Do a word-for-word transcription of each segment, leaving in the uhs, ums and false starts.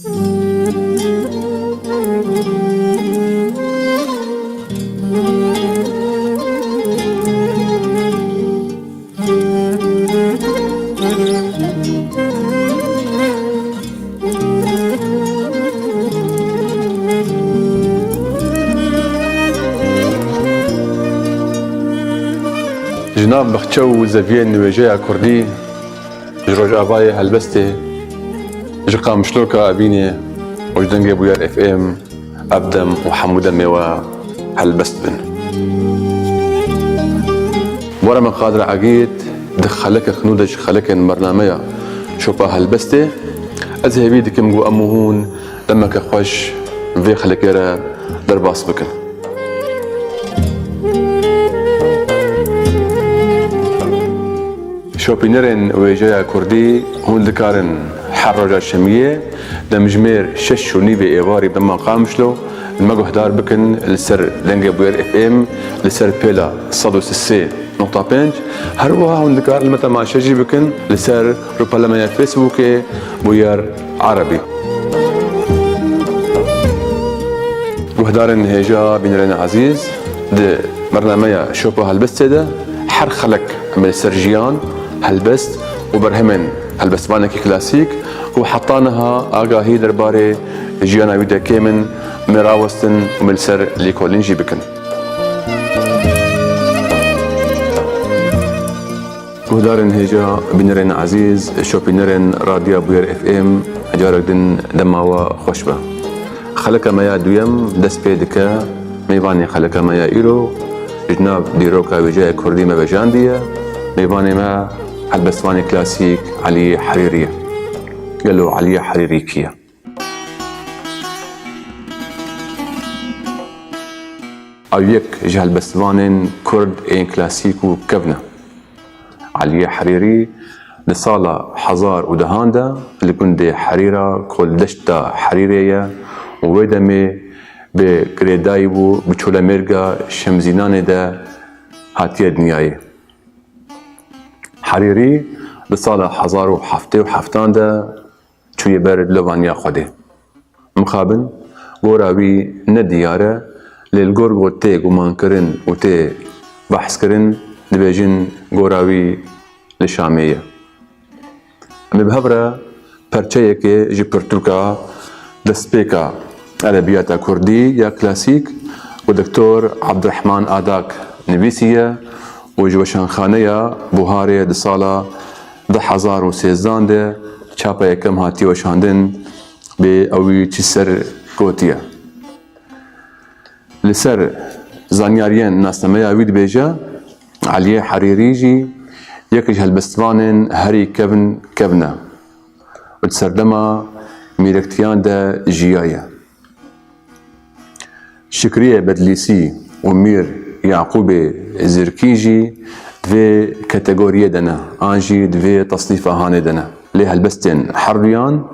Ji nav bexçe û zeviyên wêjeya kurdî, ji Rojavayê Helbestê, ji Qamişloka Evînê û ji Dengê Bûyer F M, ev dem û hemû demê we helbest bin. Were min Qadir Egîd di xelekek nû de ji xelekên bernameya Şopa Helbestê. Ez hêvî dikim ku em û hûn demeke xweş vê xelekê re derbas bikin. Şopînerên wêjeya kurdî hûn dikarin her roja şemiyê demjimêr şeş û nîvê êvarî bi dema Qamişlo li me guhdar bikin li ser Dengê Bûyer F M, li ser pêla sed û sê nokta pênc. Her wiha hûn dikarin li me temaşe jî bikin li ser rûpelemeya Facebookê Bûyer Erebî. Guhdarên hêja, bînerên ezîz, di bernameya Şopa Helbestê de her xelek em ê li ser jiyan, helbest û berhemên helbestvanekî klasîk ku heta niha agahî derbarê jiyana wî de kêm in, em ê rawestin û em ê li ser lêkolîn jî bikin. Guhdarên hêja, bînerên ezîz, şopînerên Radya Bûyer F M, carek din dema we xweş be. Xeleka me ya duyem dest pê dike. Mêvanê xeleka me ya îro ji nav dîroka wêjeya kurdî me vejandiye. Mêvanê me helbestvanê klasîk Eliyê Herîrî ye. Gelo Eliyê Herîrî kî ye? Ew yek ji helbestvanên kurd ên klasîk û kevn e. Eliyê Herîrî di sala hezar û dehan de li gundê Herîra ku li deşta Herîrê ye û wê demê bi girêdayî bû, bi Çolemêrga Şemzînanê de hatiye dinyayê. Herîrî di sala hezar û heftê û heftan de çûye ber dilovaniya Xwedê. Mixabin gora wî ne diyar e, lê li gor ku tê gumankirin û tê behskirin, dibêjin gora wî li Şamê ye. Em ê bi hev re perçeyekê ji pirtûka destpêka edebiyata kurdî ya klasîk ku Doktor Abdurrahman Adak nivîsiye û ji Weşanxaneya Buharê di sala du hezar û sêzdan de çapa yekem hatiye weşandin, bê ewî çi ser gotiye. Li ser zanyariyên nasnameya wî dibêje, Eliyê Herîrî jî yek ji helbestvanên herî kevn kevn e û di serdema mîrektiyan de jiyaye. Şikriyê Bedlîsî û Mîr Yaqûbê Zirkî jî di vê kategoriyê de ne, an jî di vê tasnîfa hanê de ne. Lê helbestên herduyan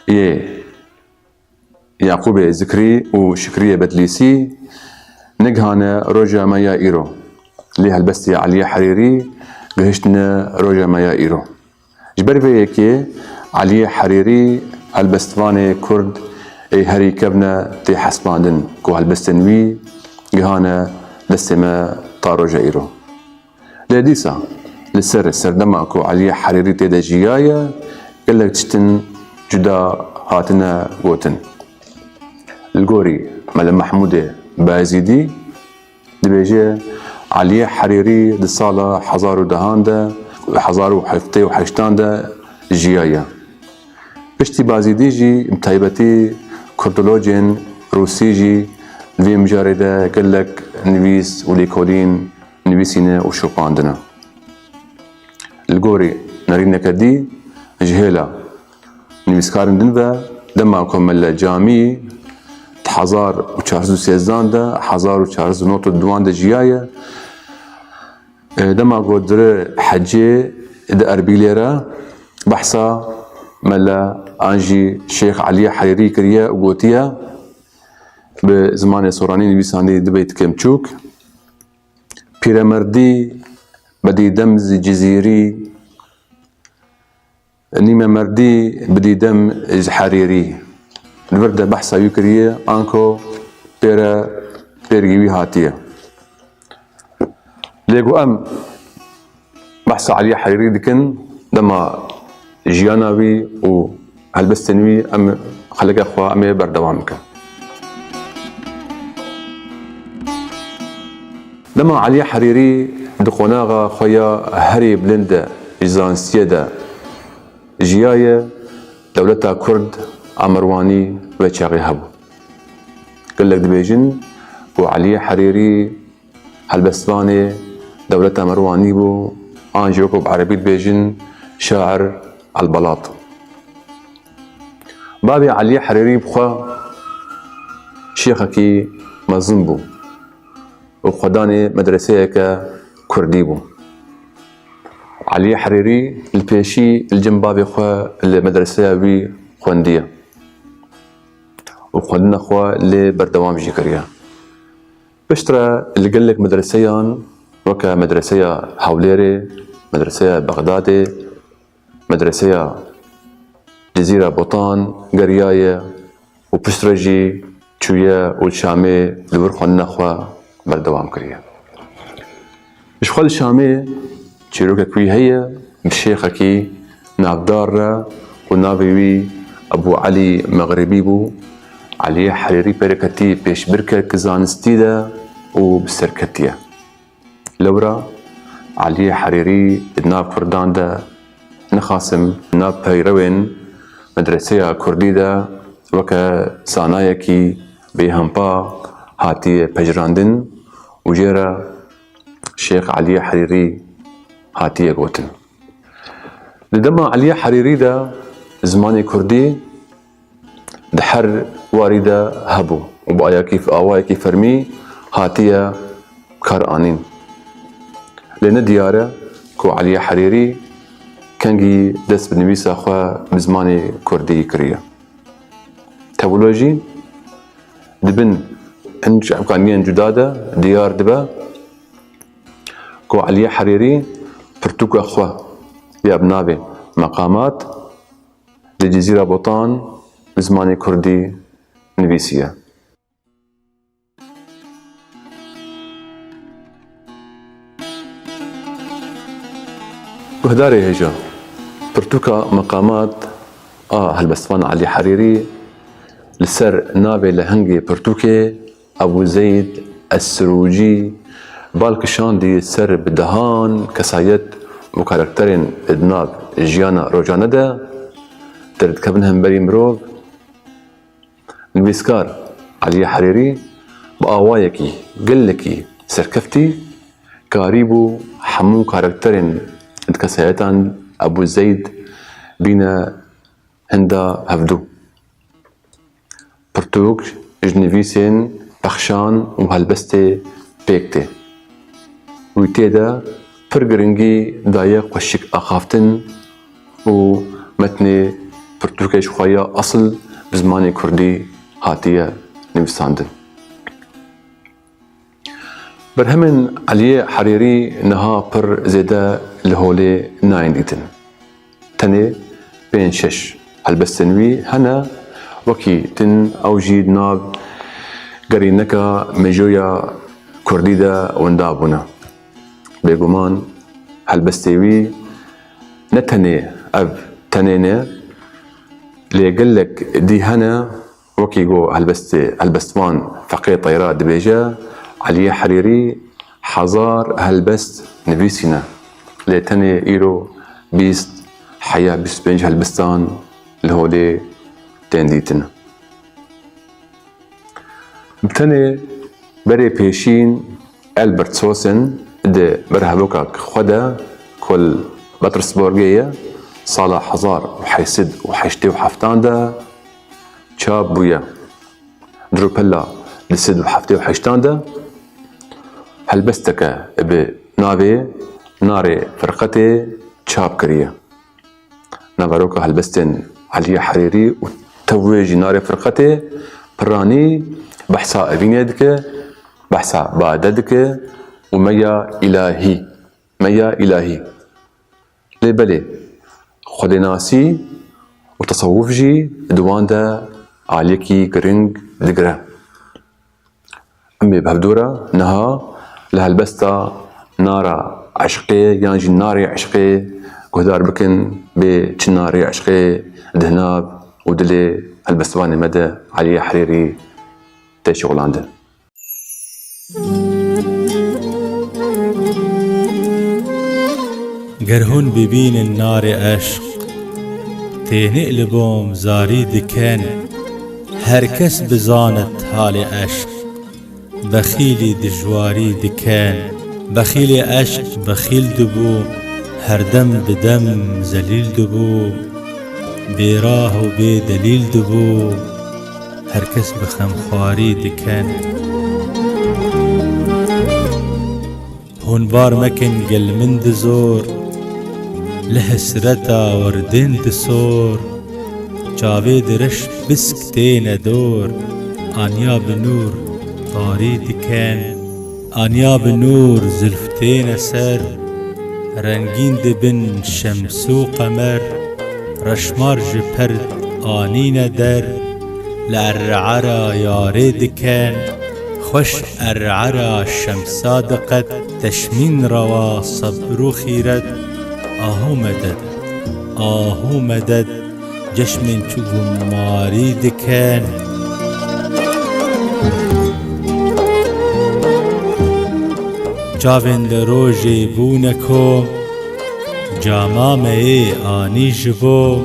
yê Yaqûbê Zikrî û Şikriyê Bedlîsî negihane roja me ya îro. Lê helbestê Eliyê Herîrî gihiştine roja me ya îro. Ji ber vê yekê Eliyê Herîrî helbestvanê kurd ê herî kevn e tê hesibandin ku helbestên wî gihane destê me ta roja îro. Lê dîsa li ser serdema ku Eliyê Herîrî tê de jiyaye, gelek tiştin cuda hatine gotin. Li gorî Mele Mehmûdê Bayezîdî dibêje, Eliyê Herîrî di sala hezar û dehan de, hezar û heftê û heştan de jiyaye. Piştî Bayezîdî jî bi taybetî kurdolojên rûsî jî di vê mijarê de gelek nivîs û lêkolîn nivîsîne û şopandine. Li gorî nerîneke dî ji hêla nivîskarên din ve, dema ku Mele Camî di hezar û çar sed û sêzdan de, hezar û çar sed û nod û duan de jiyaye, e, dema ku dire hecê di Erbîlê re behsa Mele an jî Şêx Eliyê Herîrî kiriye û gotiye, bi zimanê soranî nivîsandî di beytikê biçûk. Pîremerdî bi dîdem ji Cizîrî, nîmemerdî bi dîdem ji Herîrî. di vir de behsa wî kiriye, anko pê re pêrgî wî hatiye. Lê ku em behsa Eliyê Herîrî dikin, dema jiyana wî û helbestên wî em xeleke xwe em ê berdewam bikin. Dema Eliyê Herîrî di qonaxa xwe ya herî bilind de ji zanistiyê de jiyaye, dewleta Kurd a Merwanî wê çaxê hebû. Gelek dibêjin ku Eliyê Herîrî helbestvanê dewleta Merwanî bû, an jî wekû bi erebî dibêjin şair elbelat. Bavê Eliyê Herîrî bi xwe şêxekî mezin bû û xwedanê medreseyeke kurdî bû. Eliyê Herîrî li pêşî li cem bavê xwe li medreseya wî xwendiye û xwendina xwe lê berdewam jî kiriye. Piştre li gelek medreseyan weke Medreseya Hewlêrê, Medreseya Bexdadê, Medreseya Cizîra Botan geriyaye û piştre jî çûye û li Şamê li wir xwendina xwe berdewam kiriye. Ji xwe li Şamê çîrokek wî heye, bi şêxekî navdar re ku navê wî Ebû Elî Mexribî bû. Eliyê Herîrî pêreketî pêşbirkek zanistî de û bi ser ketiye. Lewra Eliyê Herîrî di nav kurdan de, nixasim nav peyrewên medreseya kurdî de weke zanayekî bêhempa hatiye pejirandin û jê re Şêx Eliyê Herîrî hatiye gotin. Di dema Eliyê Herîrî de zimanê kurdî di her warî de hebû û bi ayakî, awayekî fermî hatiye karanîn. Lê ne diyar e ku Eliyê Herîrî kengî dest bi nivîsa xwe bi zimanê kurdî kiriye. Tevlo jî di bin hin çavkaniyên cuda de diyar dibe ku Eliyê Herîrî pirtûka xwe ya bi navê Meqamat li Cizîra Botan bi zimanê kurdî nivîsiye. Guhdarê hêja, pirtûka Meqamat a helbestvan Elî Herîrî li ser navê lehengê pirtûkê Ebû Zeyd Es-Sirûcî bal kişandî ser bi dehan kesayet û karakterên di nav jiyana rojane de derdikevin hemberî mirov. Nivîskar Elî Herîrî bi awayekî gelekî serkeftî karîbû hemû karakterên di kesayetan Ebû Zeyd bîne hinda hevdû. Pirtûk ji nivîsên pexşan û helbestê pêk tê. Wî tê de pir giringî daye xweşik axaftin û metnê pirtûkê ji xwe ya esil bi zimanê kurdî hatiye nivîsandin. Berhemên Eliyê Herîrî niha pir zêde li holê nayên dîtin. Tenê pênc şeş helbestên wî hene, wekî din ew jî di nav gerîneka mêjoya kurdî de winda bûne. Bêguman helbestê wî ne tenê ev tenê ne, lê gelek dî hene, wekî ku helbestê, helbestvan Feqê Teyra dibêje, Eliyê Herîrî hezar helbest nivîsîne, lê tenê îro bîst heya bîst û pênc helbestan li holê tên dîtin. Bi tenê berê pêşîn Albert Sosen di berhevoka xwe de ku li Petersburgê ye, sala hezar û heşt sed û heştê û heftan de çap bûye. Di rûpela du sed û heftê û heştan de helbesteke bi navê Narê Firqetê çap kiriye. Naveroka helbestên Eliyê Herîrî û tevwê jî Narê Firqetê piranî behsa evînê dike, behsa bade dike û meya îlahî, meya îlahî. Lê belê, xwedênasî û tesewuf jî di wan de aliyekî giring digire. Em ê bi hevdû re niha li helbesta Nara Eşqê yan jî Narê Eşqê guhdar bikin, bê çi narê eşqê di hinav û dilê helbestvanê me de Eliyê Herêrî tê şixulandin. Ger hûn bibînin narê eşq, tênê li bom zarî diken, her kes bizanit halê eşq, bexîlî dijwarî diken. Bexîlê eşq bexîl dibû, her dem bi dem zelîl dibû, bêrah û bê delîl dibû, her kes bi xemxwarî diken. Hûn bar mekin gel min dizor, li hesreta werdên disor, çavê di reş bisk têne dor, aniya bi nûr tarî diken. Aniya bi nûr zilf têne ser, rengîn dibin şems û qemer, reşmar ji perd anîne der, li er'era yarê diken, xweş er'era şemsa diqet, teşmîn rewa sebr û xîret, ahû medet, ahû medet, ceşmên çi gumarî diken. Çavên li rojê bûne kom, cama me yê anî ji bo,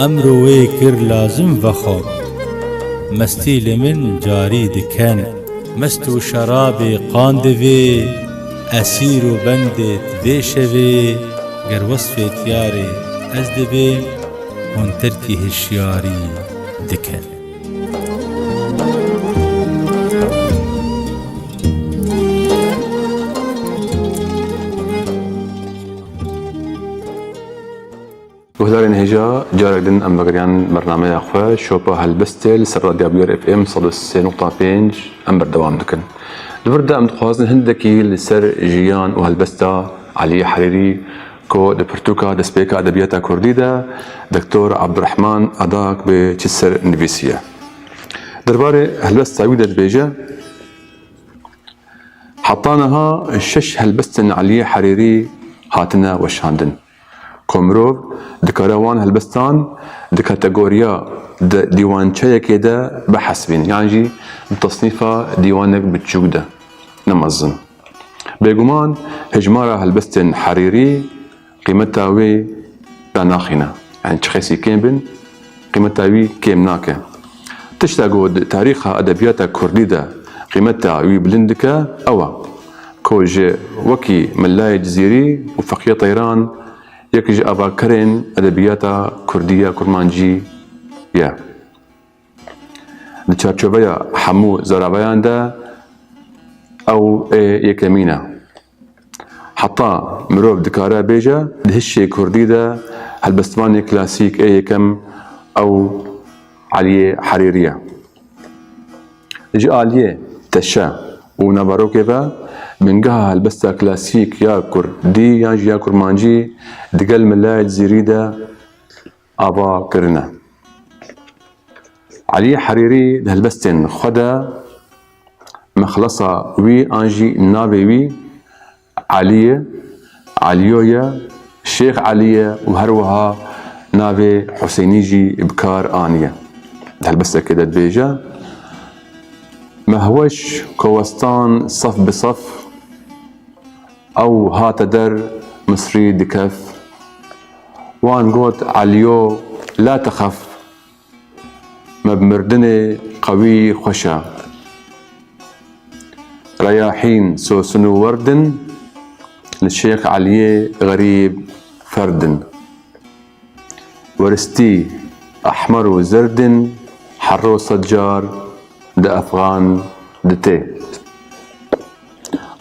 emro wê kir lazim vexwim, mestî li min carî diken. Mest û şerabê qandivê, esîr û bendê di vê şevê, ger wesfê diyarê ez dibêm, hûn terkî hişyarî dikin. Guhdarên hêja, carek din em vegeriyan bernameya xwe, Şopa Helbestê li ser Radya Bûyer F M sed û sê nokta pênc em berdewam dikin. Li vir de em dixwazin hindekî li ser jiyan û helbesta Elî Herîrî, ku di pirtûka destpêka edebiyata kurdî de Doktor Abdurrahman Adak bi çi ser nivîsiye. Derbarê helbesta wî de dibêje, Heta niha şeş helbestên Elî Herîrî hatine weşandin. Ku mirov dikare wan helbestan di kategoriya di dîwançeyekê de bihesibîn, yan jî di tesnîfa dîwanek biçûk de, ne mezin. Bêguman hejmara helbestên Herîrî qîmeta wê danaxîne. Yanî çi qasî kêm bin, qîmeta wî kêm nake. Tişta ku di tarîxa edebiyata kurdî de qîmeta wî bilind dike, ew e ku ji wekî Millayê Cizîrî û Feqiyê Teyran yek ji avakarên edebiyata kurdî ya kurmancî ye. Di çarçoveya hemû zaraveyan de ew ê yekemîn e. Heta mirov dikare bêje, di hişê kurdî de helbestvanê klasîk ê yekem ew Eliyê Herîrî ye. Ji aliyê teşe û naverokê ve bingeha helbesta klasîk ya kurdî yan jî ya kurmancî digel Millayê Cizîrî de ava kirine. Elî Herîrî di helbestên xwe de mexlesa wî an jî navê wî Elî ye, Elîyo ye, Şêx Elî ye û her wiha navê Huseynî jî bi kar aniye. Di helbestekê de dibêje, Mehweş ku westan sef bi sef, ew hate der Misrî di kef. Wan got, Elîyo, la texef, me bi mirdinê qewî xweş e. Reyahîn sosin û werdin, li Şêx Eliyê xerîb ferdin. Weristî ehmer û zerdin, herro sed car di efxan ditê.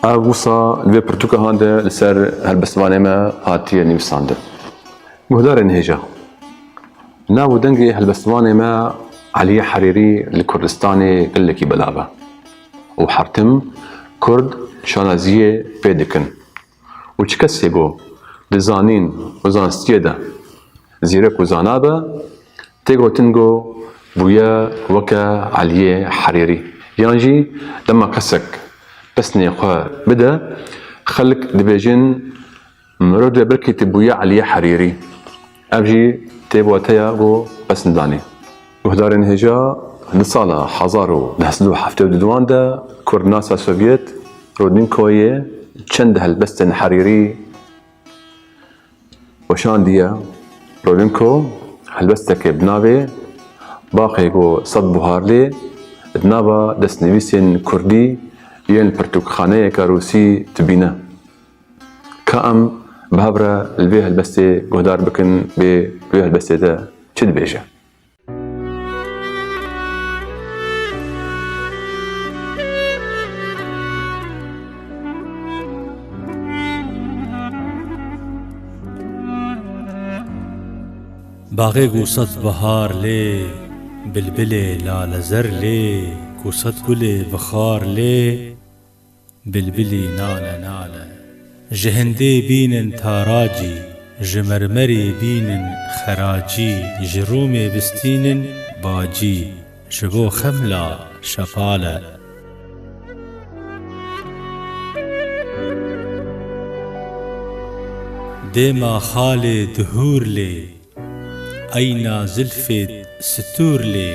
Ev wisa li vê pirtûka han de li ser helbestvanê me hatiye nivîsandin. Guhdarên hêja, nav û dengê helbestvanê me Elî Herîrî li Kurdistanê gelekî belav e û her tim Kurd şanaziyê pê dikin. Û çi kesê ku di zanîn û zanistiyê de zîrek û zana be, tê gotin ku bûye weke Eliyê Herîrî. Yan jî dema kesek pesnê xwe bide, xelk dibêjin, mirov dê belkî tu bûye Eliyê Herîrî. Ev jî tê wateya ku pesn danê. Guhdarên hêja, di sala hezar û neh sed û heftê û duan de kurdnasa Sovyet Rodinkoyê çend helbestên Herîrî weşandiye. Rodinko helbestekê bi navê Baxê ku sed buhar lê di nava destnivîsên kurdî yên pirtûkxaneyeke rûsî dibîne. Ka em bi hev re li vê helbestê guhdar bikin, bê li vê helbestê de çi dibêje? Baxê ku sed bihar lê, bilbilê lalezer lê, ku sed gulê bixar lê, bilbilî nale nale. Ji hindê bînin taracî, ji mermerî bînin xeracî, ji rûmê bistînin bacî, ji bo xemla şepale. Dêma xalê dihûr lê, eyna zilfê stûr lê,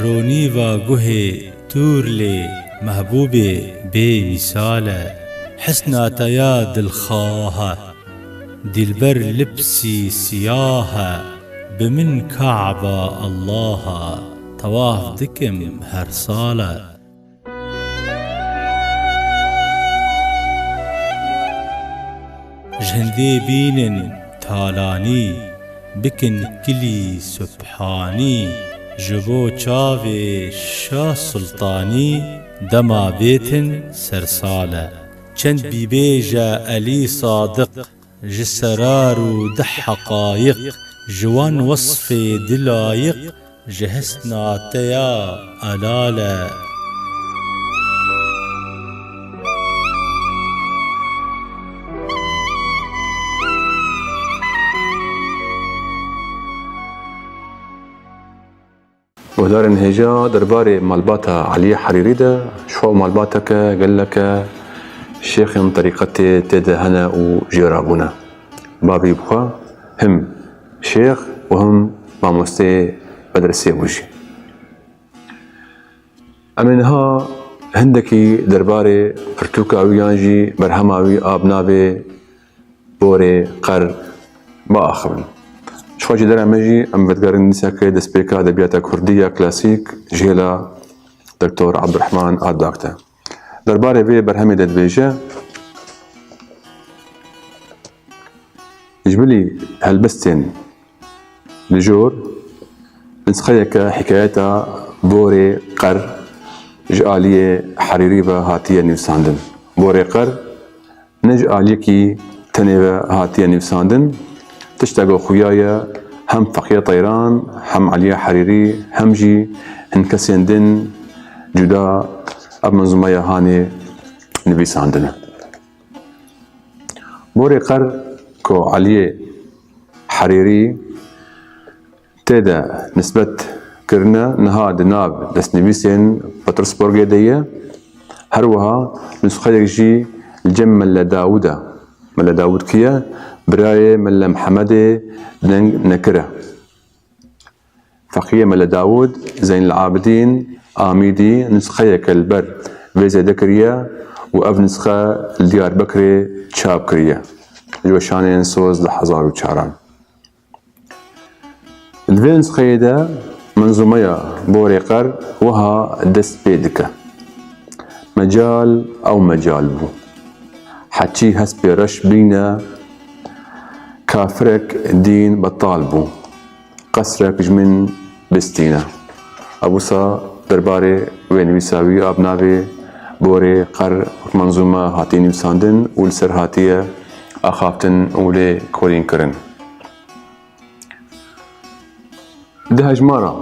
ronîva guhê tûr lê, mehbûbê bê mîsal e. Hisna te ya dilxwah e, dîlber lipsî siyah e, bi min Ka'ba Allah e, tewaf dikim her sal e. Ji hindê bînin talanî, bikin kilî subhanî, ji bo çavê Şah Sultanî dema bêtin sersal e. Çend bîbêje Elî Sadiq, ji serar û deh heqayiq, ji wan wesfê di layiq, ji hisna te ya elal e. Guhdarên hêja, derbarê malbata Eliyê Herîrî de, ji xwe malbateke geleke şêxên terîqetê tê de hene û jê rabûne. Bavî bi xwe him şêx û him mamosteyê medresê bû jî. Em ê niha hindekî derbarê pirtûka wî yan jî berhema wî a bi navê Borê Qer biaxivin. Ji xwe jî dera me jî em vedigerin nivîseke destpêka edebiyata kurdî ya klasîk ji hêla Doktor Abdurrahman Adak de. Derbarê vê berhemê de dibêje, ji bilî helbestên li jor, nisxeyeke hikayeta Borê Qer ji aliyê Herîrî ve hatiye nivîsandin. Borê Qer ne ji aliyekî tenê ve hatiye nivîsandin, tişteke xuya ye hem Feqiyê Teyran, hem Eliyê Herîrî, hem jî hin kesên din cuda ev menzûmeya hanê nivîsandine. Borê Qer ku Eliyê Herîrî tê de nisbet kirine, niha di nav destnivîsên Petersburgê de ye. Her wiha nusxeyek jî li cem Mele Dawûd e. Mele Dawûd kî ye? Birayê Mele Mihemedê deng nekir e. Feqiyê Mele Dawûd Zeynel Abidîn Amîdî nusxeyeke li ber vê zêde kiriye û ev nusxe li Diyarbekirê çap kiriye. Ji weşanên soz du hezar û çaran. Di vê nusxeyê de menzûmeya Borê Qer wiha dest pê dike. Mecal ew mecal bû. Heçî hespê reş bîne, kafirek dîn betal bû. Qesrek ji min bistîne. Ev wisa derbarê wê nivîsa wî a bi navê Borê Qer wek menzûme hatiye nivîsandin û li ser hatiye axaftin û lê kolîn kirin. Di hejmara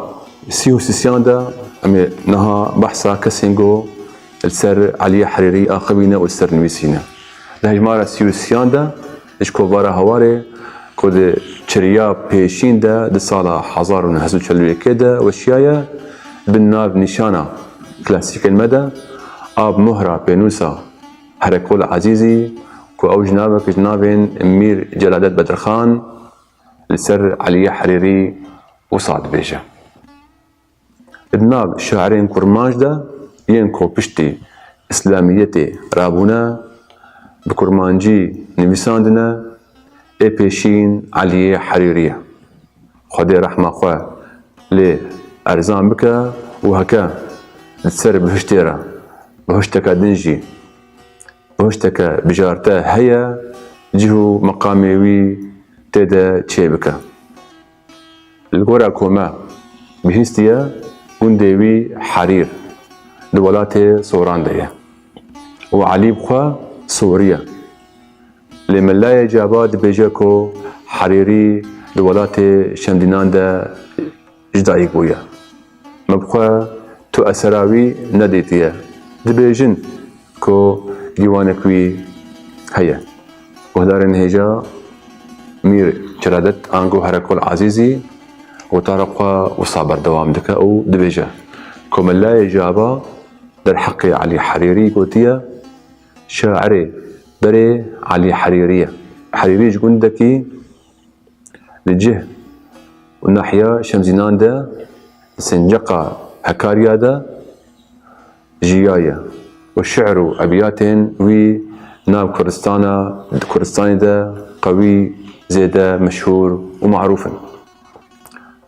sî û sisiyan de em ê niha behsa kesên ku li ser Eliyê Herîrî axivîne û li ser nivîsîne. Di hejmara sî û sisiyan de ji kovara Hawarê ku di çiriya pêşîn de di sala hezar û neh sed û çel û yekê de weşiyaye, bin nav nîşana klasîkên me de, a bi mohra pênûsa Herekol Ezîzî, ku ew ji navek ji navên Mîr Celadet Bedirxan li ser Eliyê Herîrî wisa dibêje. Di nav şairên kurmanc de yên ku piştî îslamiyetê rabûne, bi kurmancî nivîsandine, ê pêşîn Eliyê Herîrî ye. Xwedê rehma xwe lê erzan bike û heke li ser bihiştê re, bihişteke din jî, bihişteke bijarte heye, cih û meqamê wî tê de çêbike. Li gora ku me bihîstiye, gundê wî Herîr di welatê Soran de ye û Elî bi xwe Sorî ye. Lê Melayê Caba dibêje ku Herîrî di welatê Şemdînan de ji dayik bûye. Me bi xwe tu esera wî nedîtiye. Dibêjin ku dîwanek wî heye. Guhdarên hêja Mîr Celadet ango Herekol Ezîzî gotara xwe wisa berdewam dike û dibêje ku Melayê Caba derheqê Elî Herîrî gotiye, şairê berê Elî Herîrî ye. Herîrî ji gundekî li cih û nahiya Şemzînan de, li sinceqa Hekarya de jiyaye û şi'r û ebiyatên wî nav Kurdistana, di Kurdistanê de qewî zêde meşhûr û marûf in.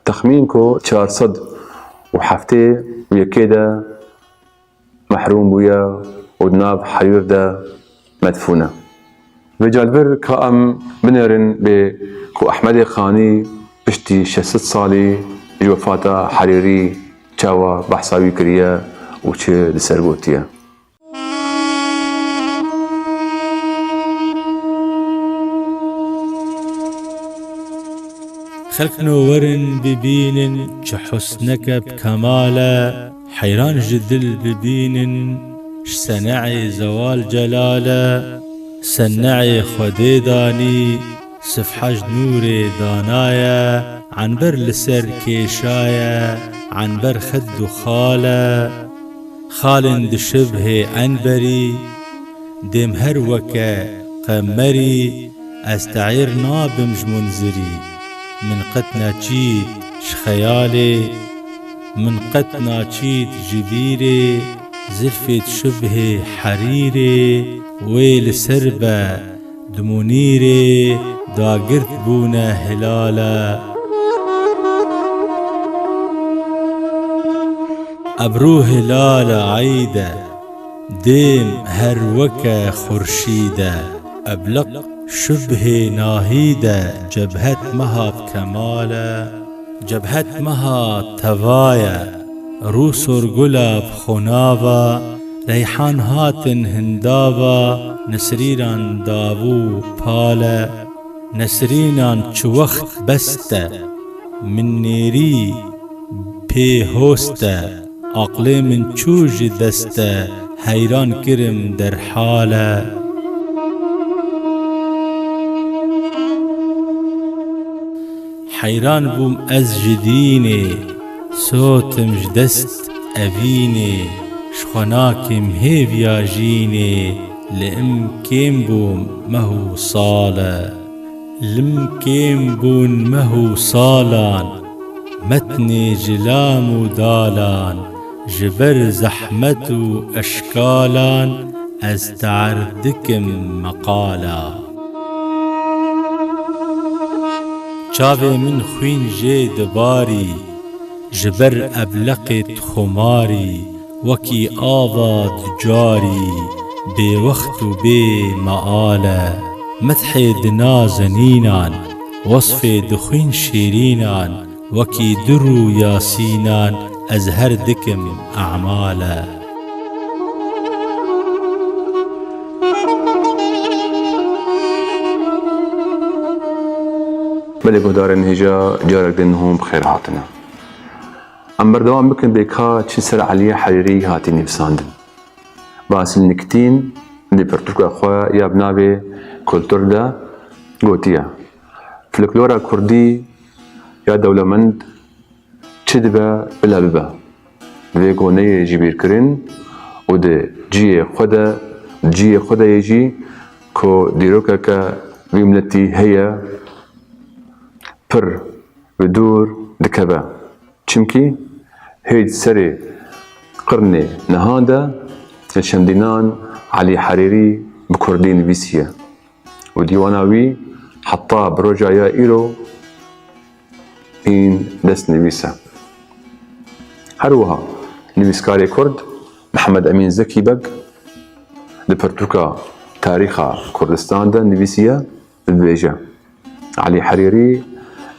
Texmîn ku çar sed û heftê û yekê de mehrûm bûye û di nav Herîr de medfûn e. Vêca li vir ka em binêrin bê ku Ehmedê Xanî piştî şeş sed salî ji wefata Herîrî çawa behsa wî kiriye û çi li ser gotiye. Xelkno werin bibînin çi husneke bi kemal e, heyran ji dil bibînin ji sene'ê zewal celal e. Sene'ê Xwedê danî sifha ji nûrê danaye, enber li ser kêşaye, enber xet du xal e. Xalên di şibhê enberî, dêm her weke qemerî, ez te'yir nabim ji munzirî. Min qet neçît ji xeyalê, min qet naçît ji bîrê, zilfê di şibhê herîrê, wê li ser be di munîrê, dagirt bûne hilal e. Ebru hilal e eyd e, dêm her weke xurşîd e. Ebleq şibhê nahîd e, cebhet meha bi kemal e. Cebhet meha teva ye, rû sorgula bi xwe nav e, reyhan hatin hindava, nesrînan davû pal e. Nesrînan çi wext best e, min nêrî pê host e, aqlê min çû ji dest e, heyran kirim derhal e. Heyran bûm ez ji dînê, sotim ji dest evînê, ji xwe nakim hêviya jînê, li im kêm bûm meh û sal e. Lim kêm bûn meh û salan, metnê ji lam û dalan, ji ber zehmet û eşkalan ez te'er dikim meqala. Çavê min xwîn jê dibarî, ji ber ebleqê xumarî, wekî ava ducarî, bêwext û bê meal e. Medhê di nazenînan, wesfê di xwîn şîrînan, wekî dur û yasînan, ez her dikim e'mal e. Belê guhdarên hêja, carek din hûn bi xêr hatine. Em berdewam bikin bê ka çi ser Eliyê Herîrî hatî nivîsandin. Basil Nikitîn di pirtûka xwe ya bi navê Kultur de gotiye, Folklora kurdî ya dewlemend çi dibe bila bibe, vê goneyê ji bîr kirin û di cihê xwe de, cihê xwe de yê jî ku dîrokeke vî miletî heye, pir bi dûr dikeve. Çimkî hêj serê qirnê nihan de li çendînan Elî Herîrî bi kurdî nivîsiye û dîwana wî heta bi roja ya îro hîn destnivîs e. Her wiha nivîskarê kurd Mihemed Emîn Zekî Beg di pirtûka Tarîxa Kurdistan de nivîsiye, dibêje, Elî Herîrî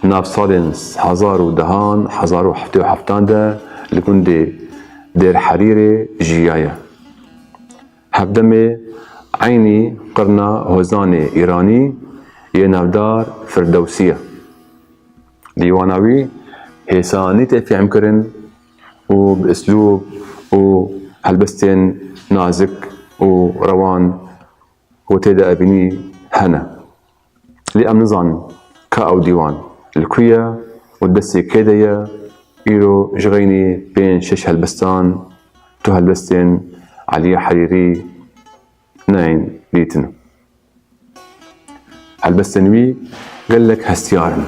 nav salên hezar û dehan, hezar û heftê û heftan de li gundê Dêr Herîrê jiyaye. Hevdemê eynî qirna hozanê Îranî yê navdar Firdewsî ye. Dîwana wî hêsanî tê fêhmkirin û bi îslûb û helbestên nazik û rewan ku tê de evînî hene. Lê em nizanin ka ew dîwan li ku ye û destê kê de ye, îro ji xeynî pênc şeş helbestan tu helbestên Elî Herîrî neyên dîtin. Helbestên wî gelek hestiyar in.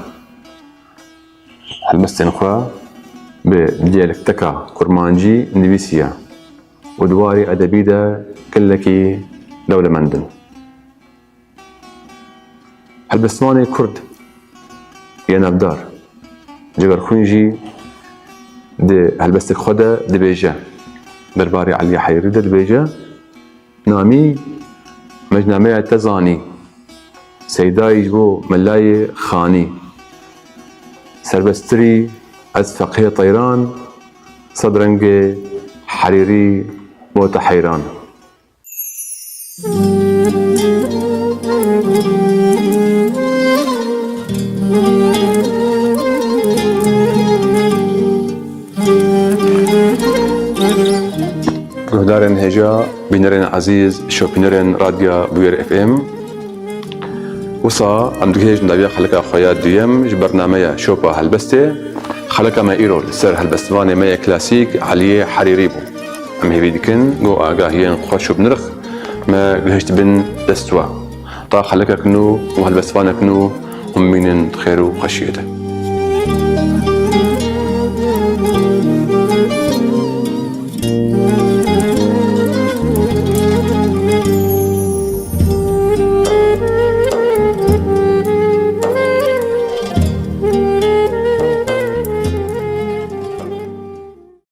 Helbestên xwe bi diyalekteka kurmancî nivîsiye û di warê edebî de gelekî dewlemend in. Helbestvanê kurd yê navdar Cigerxwîn jî di helbestek xwe de dibêje, derbarê Elî Herîrî de dibêje, Namî mejnameya te zanî, Seydayî ji bo melayê xanî. Serbestirî ez feqihê teyran, sed rengê Herîrî bo te heyran. Guhdarên hêja, bînerên ezîz, şopînerên Radya Bûyer F M. Wisa em digihêjin dawiya xeleka xwe ya duyem ji bernameya Şopa Helbestê. Xeleka me îro li ser helbestvanê me yê klasîk Eliyê Herîrî bû. Em hêvî dikin ku agahiyên xweş û bi nirx me gihiştibin dest we. Ta xelekek nû û helbestvanek nû hûn bimînin di xêr û xweşiyê de.